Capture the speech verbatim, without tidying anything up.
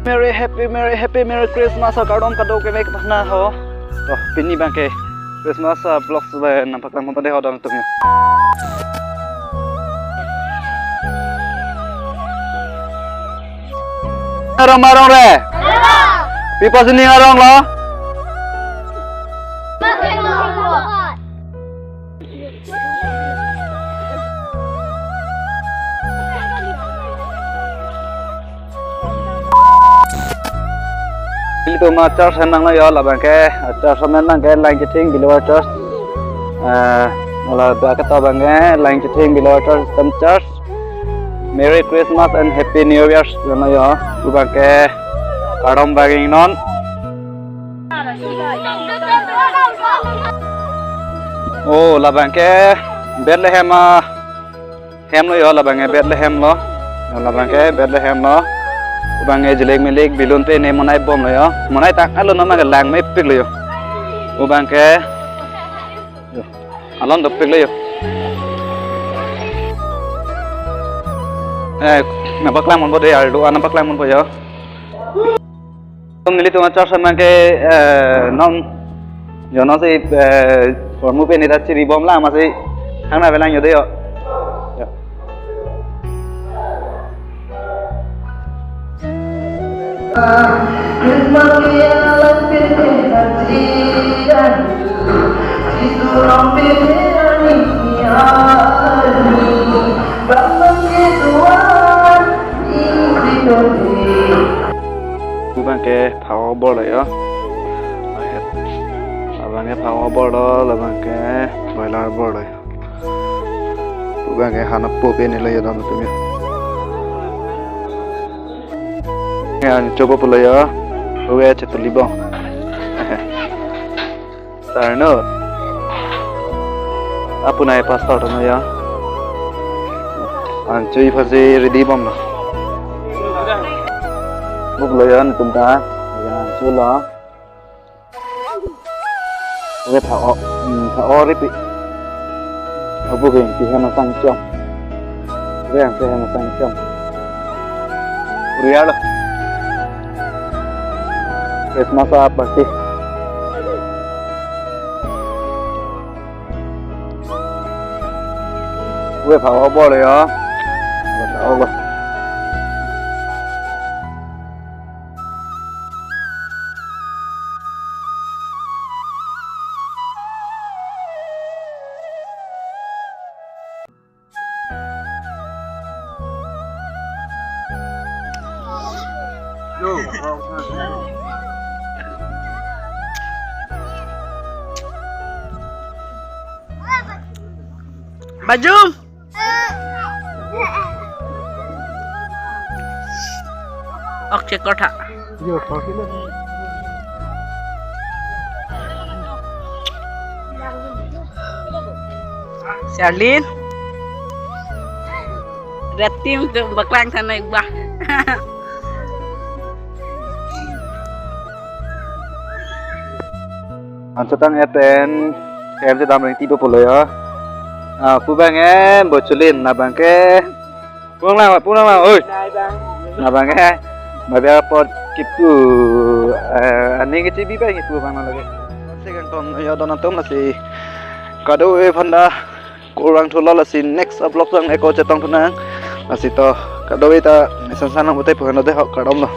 Merry, happy, merry, happy, merry Christmas akardom kadokave aphan ho. To, pini abangke Christmas, ah, vlogs le nangpaklang pon pade ho don atum yo. Arong arong re. Pi apotsi ning aronglo? Nelitum a-church hem nanglo yo, labangke, ah, church hem nangke Langchithing Believer Church. Eh, la do aketo abangke Langchithing Believer Church, Church. Merry Christmas and Happy New Year, nanglo yo. Labangke kardom bangnon. Oh, labangke Bethlehem a-hem lo yo, labangke Bethlehem lo. Yo, labangke Bethlehem lo. Labangke jilik milik balloon pen ne monai bomlo yo. Monai tang alo no ma ke langmepiklo yo. Labangke, yo, alon dopiklo yo. Eh, nangpaklang pon pade, arlo an nangpaklang pon pade yo. Nelitum a-church abangke, eh, non, yo non si, eh, hormu pen ne ta chiri bomlang, amatsi hang nangvelang yo de yo. Yo. Labangke phao bor lo yo. Labangke phao bor lo, labangke boiler bor lo yo. Labangke han apo pen ne lo yo don atum yo. Yan chopo pulo yo. Oke, chetuli bong. Star no. Apunai pastor no ya. Anchoi phasi ready bomlo. Buklo ya nelitum ta. Ya, chulo. Oke, phao, hmm, phao repi. Abu ke yang tihan asang chong. Oke, yang tihan asang chong. Real. Christmas apa sih? Gue phao bor ya. Phao bor. Bajum. Ok, check kotha. Charlene. Red team tu baklang sana iba. Anchotang eten, em je dam ring tibo pulo ya. Ah, pu bang em, bochulin, labangke. Pulang lang, pulang lang, oi. Labangke, mabia pot kipu, eh, ani ke chibi bang kipu bang lagi. Segang tom ya don atum lasi. Kadokave aphan ta kurvangthulo lasi next vlog jang eko chetongthu nang. Lasi to, kadokave ta, nesan sanang bote puhan lo de ho, kardom lo.